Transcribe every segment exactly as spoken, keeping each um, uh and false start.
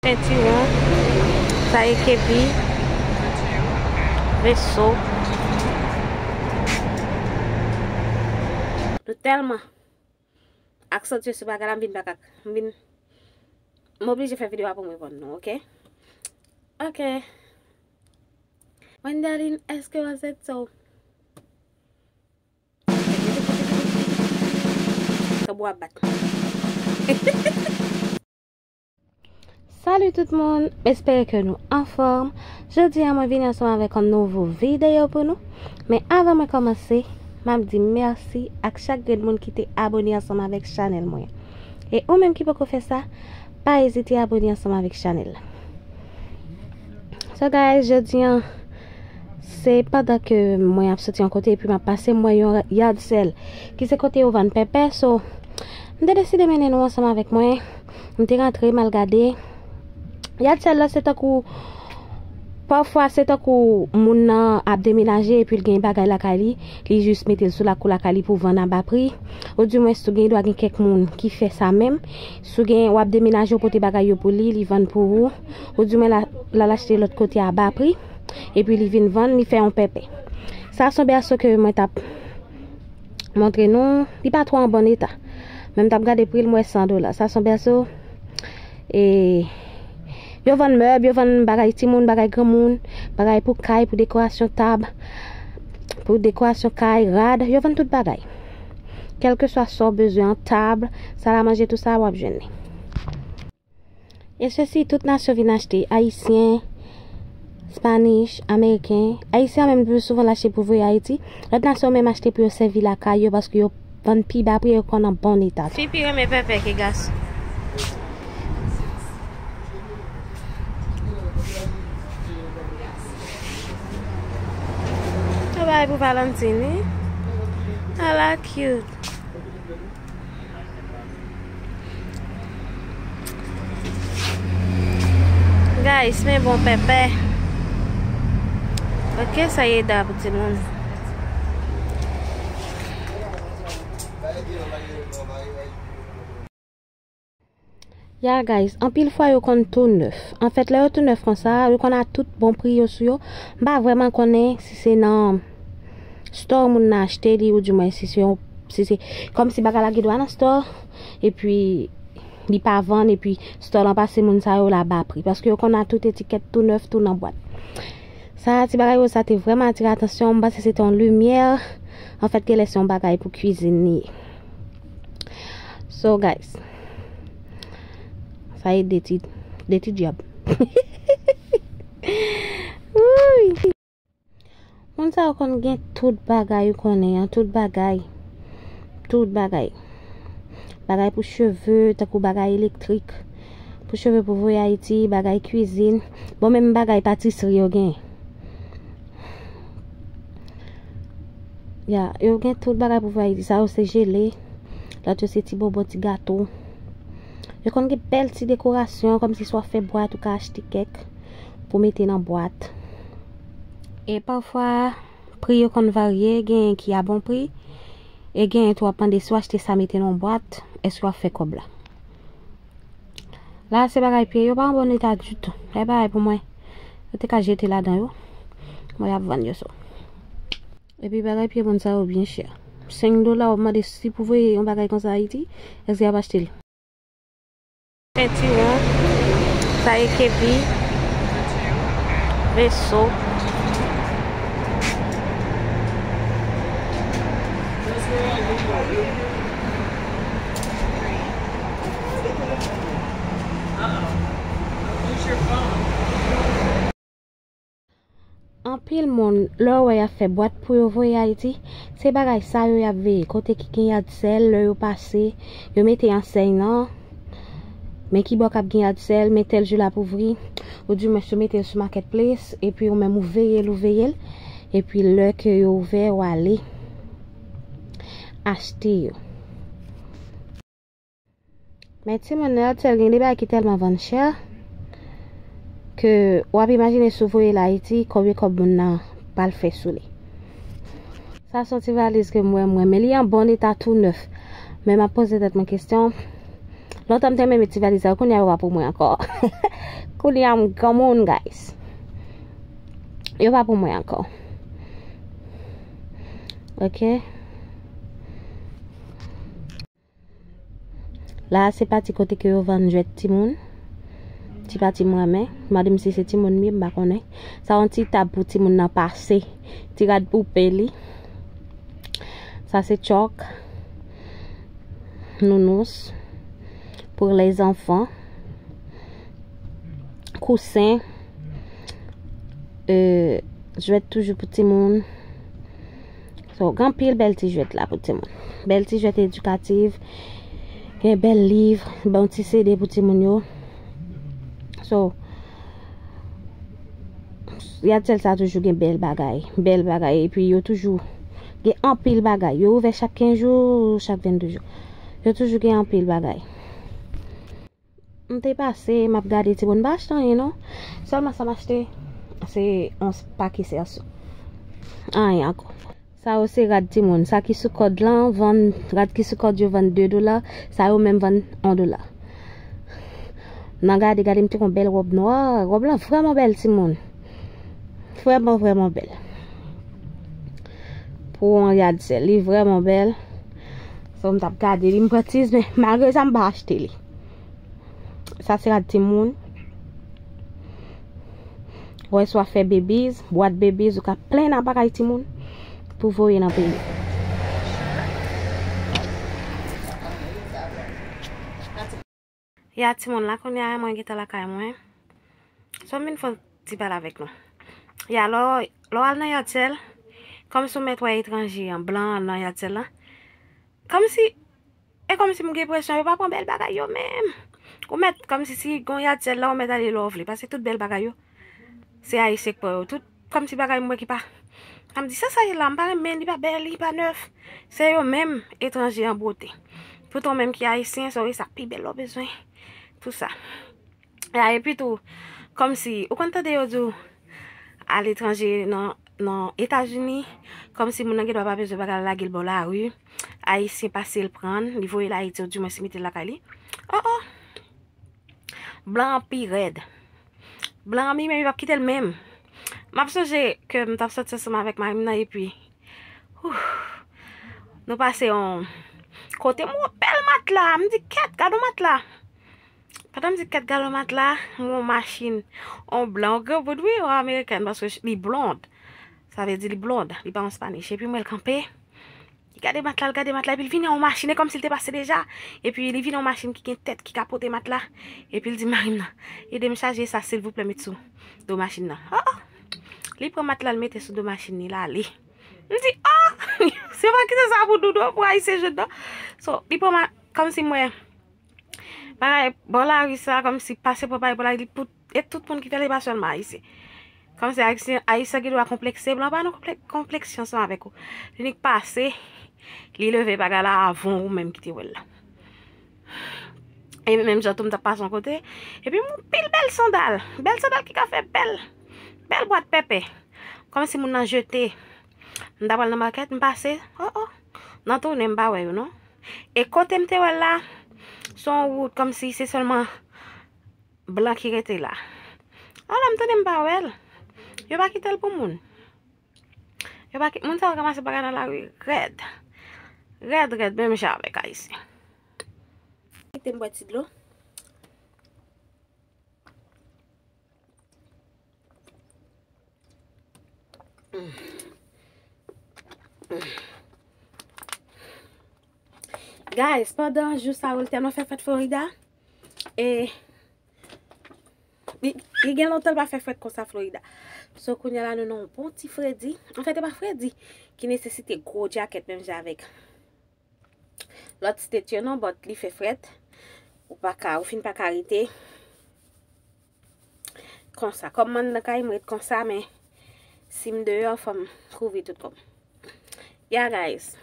Sentiwon, sa e kepi, veso. Nou tèlman aksantye sou bagay la, m vin pa ka, m vin, m oblije fè videyo a pou m reponn nou, oke? Oke. Wendalin, èske w ansent? So, tanbou ap bat. Salut tout moun, m espere ke nou anfòm. Jodi a mwen vini ansanm avèk yon nouvo videyo pou nou. Men avan mwen kòmanse, m ap di mèsi ak chak grenn moun ki te abone ansanm avèk chanèl mwen. E ou menm ki poko fè sa, pa ezite abone ansanm avèk chanèl la. So guys, jodi a, se pandan ke mwen ap soti yon kote epi m ap pase, m wè yon yard sale ki se kote yo vann pèpè. So, m te deside mennen nou ansanm avèk mwen. M te rantre, m al gade. Yard sale la, se tankou, pafwa, se tankou moun nan ap demenaje epi l gen bagay lakay li, li jis mete l sou lakou lakay li pou vann a ba pri. Oudimwen, si w gen dwa gen kèk moun ki fè sa menm. Si w gen, w ap demenaje, w pote bagay yo pou li, li vann pou ou. Oudimwen, l a, l al achte lòt kote a ba pri, epi li vin vann, li fè yon pèpè. Sa se yon bèso ke mwen t ap montre nou, li pa twò an bon eta. Men m t ap gade pri l, m wè san dola. Sa se yon bèso. E yo vann mèb, yo vann bagay timoun, bagay granmoun, bagay pou kay, pou dekorasyon tab, pou dekorasyon kay, rad, yo vann tout bagay. Kèlkeswa sa w bezwen an tab, sal a manje, tout sa w ap jwenn li. E sesi, tout nasyon vin achte, ayisyen, Spanish, ameriken. Ayisyen an menm pli souvan l achte pou voye Ayiti. Lòt nasyon menm achte pou yo sèvi lakay yo paske yo vann pi ba pri, yo konn an bon eta. Fi pi renmen pèpè ke gason. Sa bay pou Valentine, wi. Ala cute. Guys, men bon pèpè. Ok, sa ye da pou timoun. Ya, guys, anpil fwa yo konn tou nèf. Anfèt, lè yo tou nèf konsa, yo konn a tout bon pri yo sou yo. M pa vrèman konnen si se nan store moun nan achte li, oudimwen si se yon, si se kòmsi bagay la gen dwa nan store, epi li pa vann, epi store lan pase moun sa yo la ba pri. Paske yo konn a tout etikèt tou nèf, tou nan bwat. Sa, ti bagay yo sa te vrèman atire atansyon m, m panse se te yon limyè. Anfèt, genlè se yon bagay pou kwizin li ye. So, guys, sa e de ti, de ti dyab. Wouy! Moun sa yo konn gen tout bagay ou konnen an, tout bagay. Tout bagay. Bagay pou cheve, tankou bagay elektrik. Pou cheve pou voye Ayiti, bagay kwizin. Bon, menm bagay patisri yo gen. Ya, yo gen tout bagay pou voye Ayiti. Sa yo se jele. Lòt yo se ti bonbon, ti gato. Yo konn gen bèl ti dekorasyon, kòmsi si w ap fè bwat, ou ka achte kèk pou mete nan bwat. E pafwa, pri yo konn varye, genyen ki a bon pri, e genyen tou w ap mande si w achte sa mete nan yon bwat, èske w ap fè kòb la? La, se bagay pye yo pa an bon eta ditou. E bagay pou mwen. Yo te ka jete ladan yo. Mwen y ap vann yo so. Epi bagay pye moun sa yo byen chè. Senk dola w ap mande si pou voye yon bagay konsa Ayiti, èske y ap achte l? Sentiwon, sa e kepi, veso. Anpil moun, lè yo wè y ap fè bwat pou yo voye Ayiti, se bagay sa yo y ap veye. Kote ki gen yard sale, lè yo pase, yo mete ansèy nan, men ki bò k ap gen yard sale, men tèl jou l ap ouvri, oudimwen yo mete l sou marketplace, epi ou menm ou veye l, ou veye l, epi lè ke yo ouvè, w ale achte yo. Men timoun, nan yard sale gen de bagay ki tèlman vann chè ke w ap imajine si w voye l Ayiti, konbyen kòb moun nan pral fè sou li. Sa se yon ti valiz ke m wè, m wè, men li an bon eta tou nèf. Men m ap poze tèt mwen kesyon, Lontan m te renmen met ti valiz sa yo, kounye a yo pa pou mwen ankò. Kounye a m granmoun, guys. Yo pa pou mwen ankò. Ok. La a se pati kote ke yo vann jwèt timoun. Ti pati m renmen. Mande m si se timoun m ye, m pa konnen. Sa yon ti tab pou timoun nan pase. Ti rad poupe li. Sa se tchòk. Nounous. Pou lèzanfan. Kousen. E, jwèt toujou pou timoun. So, gen anpil bèl ti jwèt la pou timoun. Bèl ti jwèt edikatif. Gen bèl liv, bon ti C D pou timoun yo. So, Yad Sèl sa toujou gen bèl bagay, bèl bagay. Epi yo toujou gen anpil bagay. Yo ouvè chak kenz jou, chak venndou jou. Yo toujou gen anpil bagay. M te pase, m ap gade timoun, m pa achte anyen non. Sèlman sa m achte, se yon pake sèso. Anyen ankò. Sa yo se rad timoun. Sa ki sou kòd lan, vann, rad ki sou kòd yo vann de dola. Sa yo menm vann yon dola. Nan gade, gade, m te gon bèl wòb nwa. Wòb lan vrèman bèl, timoun. Vrèman, vrèman bèl. Pou yon Yad Sèl, li vrèman bèl. So, m t ap gade li, m pran ti, men malgre sa, m pa achte li. Sa se rad timoun. Wè, si w ap fè babies, bwat babies, ou ka plen nan bagay timoun pou voye nan peyi. Ya timoun la, kounye a mwen gentan lakay mwen. So, m vin fè yon ti pale avèk nou. Ya, lè w, lè w al nan Yad Sèl, kòmsi w mèt wè etranje an, blan an nan Yad Sèl la. Kòmsi, e kòmsi m gen enpresyon yo pa pran bèl bagay yo menm. Ou mèt, kòmsi si gon Yad Sèl la, ou mèt ale lè w vle, paske tout bèl bagay yo, se Ayisyen k pran yo. Tout, kòmsi bagay m wè ki pa, sa m di, sa sa ye la, m pa renmen, li pa bèl, li pa nèf. Se yo menm, etranje an bwote. Poutan w menm ki Ayisyen, sa w wè sa pi bèl lè w bezwen. Tou sa. Ya, epi tou, kòmsi, ou konn tande yo di w, aletranje, nan, nan Etazini, kòmsi moun nan gen dwa pa bezwen bagay la, lage l bò lari, Ayisyen pase l pran l, li voye l Ayiti, oudimwens li mete l lakay li. Oh, oh! Blan an pi rèd. Blan an, li menm, li p ap kite l menm. M ap sonje ke m t ap sòti ansanm avèk mari m nan, epi, ouh, nou pase yon kote, m wè yon bèl matla. M di, kèt, gad yon matla. Pandan m di kèt, gad yon matla, m wè yon machin. Yon blan, yon granmoun, wi, yon amerikèn, paske li blond. Sa vle di li blond, li pa yon Spanish. Epi m wè l kanpe. Li gade matla, l gade matla, epi l vin yon machin, e kòmsi l te pase deja. Epi li vin yon machin ki gen tèt, ki ka pote matla. Epi l di mari m nan, ede m chaje sa, silvouplè, met sou do machin nan. Oh, oh. Li pran matla, l mete sou do machin li, l ale. M di, oh! Se pa kite sa pou doudou, pou Ayisyen jwenn non. So, li pran ma-, kòmsi m wè bagay bò lari sa, kòmsi pase pran bagay bò lari, li pou, e tout moun ki fè li pa sèlman Ayisyen. Kòmsi Ayisyen, Ayisyen gen dwa konplekse, blan pa nan konplek-, konpleksyon ansanm avèk ou. Li nik pase, li leve bagay la avan ou menm ki te wè l la. E menm jan tou m t ap pase yon kote, epi m wè yon pil bèl sandal, bèl sandal ki ka fè bèl, bèl bwat pèpè. Kòmsi moun nan jete. M ta pral nan makèt, m pase, oh, oh. Nan tounen, m pa wè yo non. E kote m te wè l la, se yon wout kòmsi se sèlman blan ki rete la. Alò, m tounen, m pa wè l. Yo pa kite l pou moun. Yo pa ki-, moun sa yo ranmase bagay nan lari rèd. Rèd, rèd, menm jan avèk Ayisyen. Kite m bwè ti dlo. Guys, pandan jou sa yo, l tèlman fè frèt Florida. E li, li gen lontan l pa fè frèt konsa Florida. So, kounye a la, nou nan yon bon ti fredi. Anfèt, e pa fredi ki nesesite gwo djakèt menm jan avèk lòt state yo non, but li fè frèt. Ou pa ka, ou fin pa ka rete konsa. Kòm m anndan kay, m ret konsa, men si m deyò, fò m kouvri tout kò m. Yeah, guys.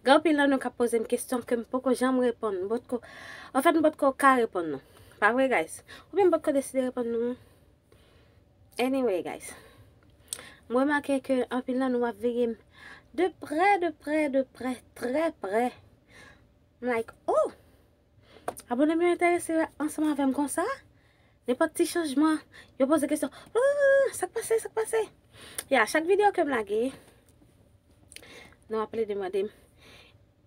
Gen anpil nan nou k ap poze m kesyon ke m poko janm reponn. M potko, anfèt, m potko ka reponn nou. Pa vre, guys? Oubyen m potko deside reponn nou. Anyway, guys. M remake ke anpil nan nou ap veye m de prè, de prè, de prè, trè prè. M like, oh! Abòne m yo enterese ansanm avè m konsa. Nenpòt ti chanjman, yo poze kesyon. "Ah, sa k pase, sa k pase?" Ya, chak videyo ke m lage, nou ap plede mande m,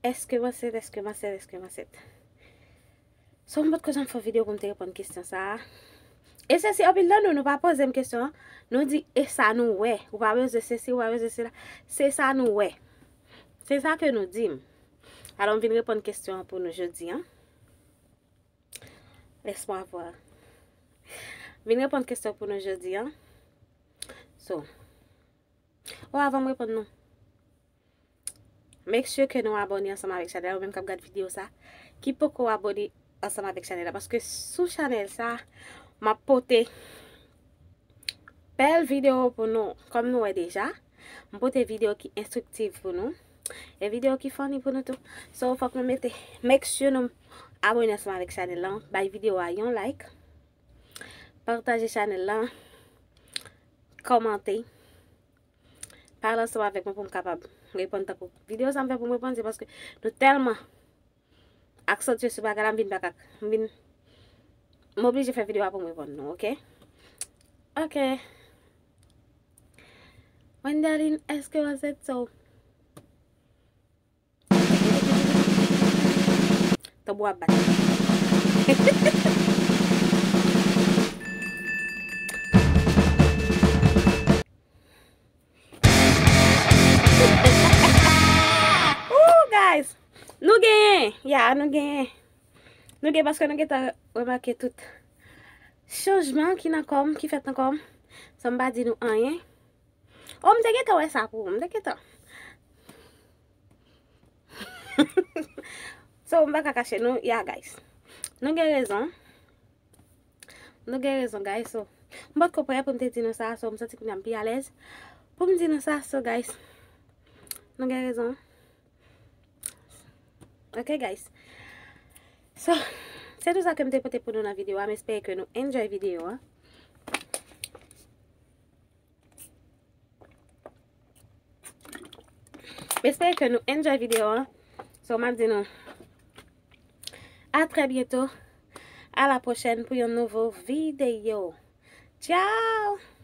"Èske m ansent, èske m ansent, èske m ansent?" So, m potko janm fè videyo pou m te reponn kesyon sa a. E se si anpil nan nou, nou pa poze m kesyon an. Nou di, "E sa nou wè." Ou pa bezwen sesi, ou pa bezwen sela. Se sa nou wè. Se sa ke nou di m. Alò, m vin reponn kesyon an pou nou jodi an. Laisse-moi voir. M vin reponn kesyon pou nou jodi an. So, oh, avan m reponn nou, make sure ke nou abòne ansanm avèk chanèl la, ou menm k ap gad videyo sa, ki poko abòne ansanm avèk chanèl la, paske sou chanèl sa, m ap pote bèl videyo pou nou, kòm nou wè deja, m pote videyo ki enstriktif pou nou, e videyo ki funny pou nou tou. So, fòk nou mete, make sure nou abòne ansanm avèk chanèl la, bay videyo a yon like, pataje chanèl la, kòmante, pale ansanm avèk mwen pou m kapab reponn tankou videyo sa m fè pou m reponn, se paske nou tèlman aksantye sou bagay la, m vin pa ka, m vin, m oblije fè videyo a pou m reponn nou, oke? Oke. Wendeline, èske w ansent? So, tanbou ap bat. Ooh, guys! Nou genyen! Ya, nou genyen. Nou genyen paske nou gentan remake tout chanjman ki nan kò m, ki fèt nan kò m. San m pa di nou anyen. Oh, m te gentan wè sa pou ou. M te gentan. So, m pa ka kache nou. Ya, guys. Nou gen rezon. Nou gen rezon, guys. So, m potko prè pou m te di nou sa. So, m santi kounye a m pi alèz pou m di nou sa. So, guys, nou gen rezon. Ok, guys. So, se tou sa ke m te pote pou nou nan videyo a. M espere ke nou enjoy videyo a. M espere ke nou enjoy videyo a. So, m ap di nou a trè byento, a la pwochèn pou yon nouvo videyo. Tchao!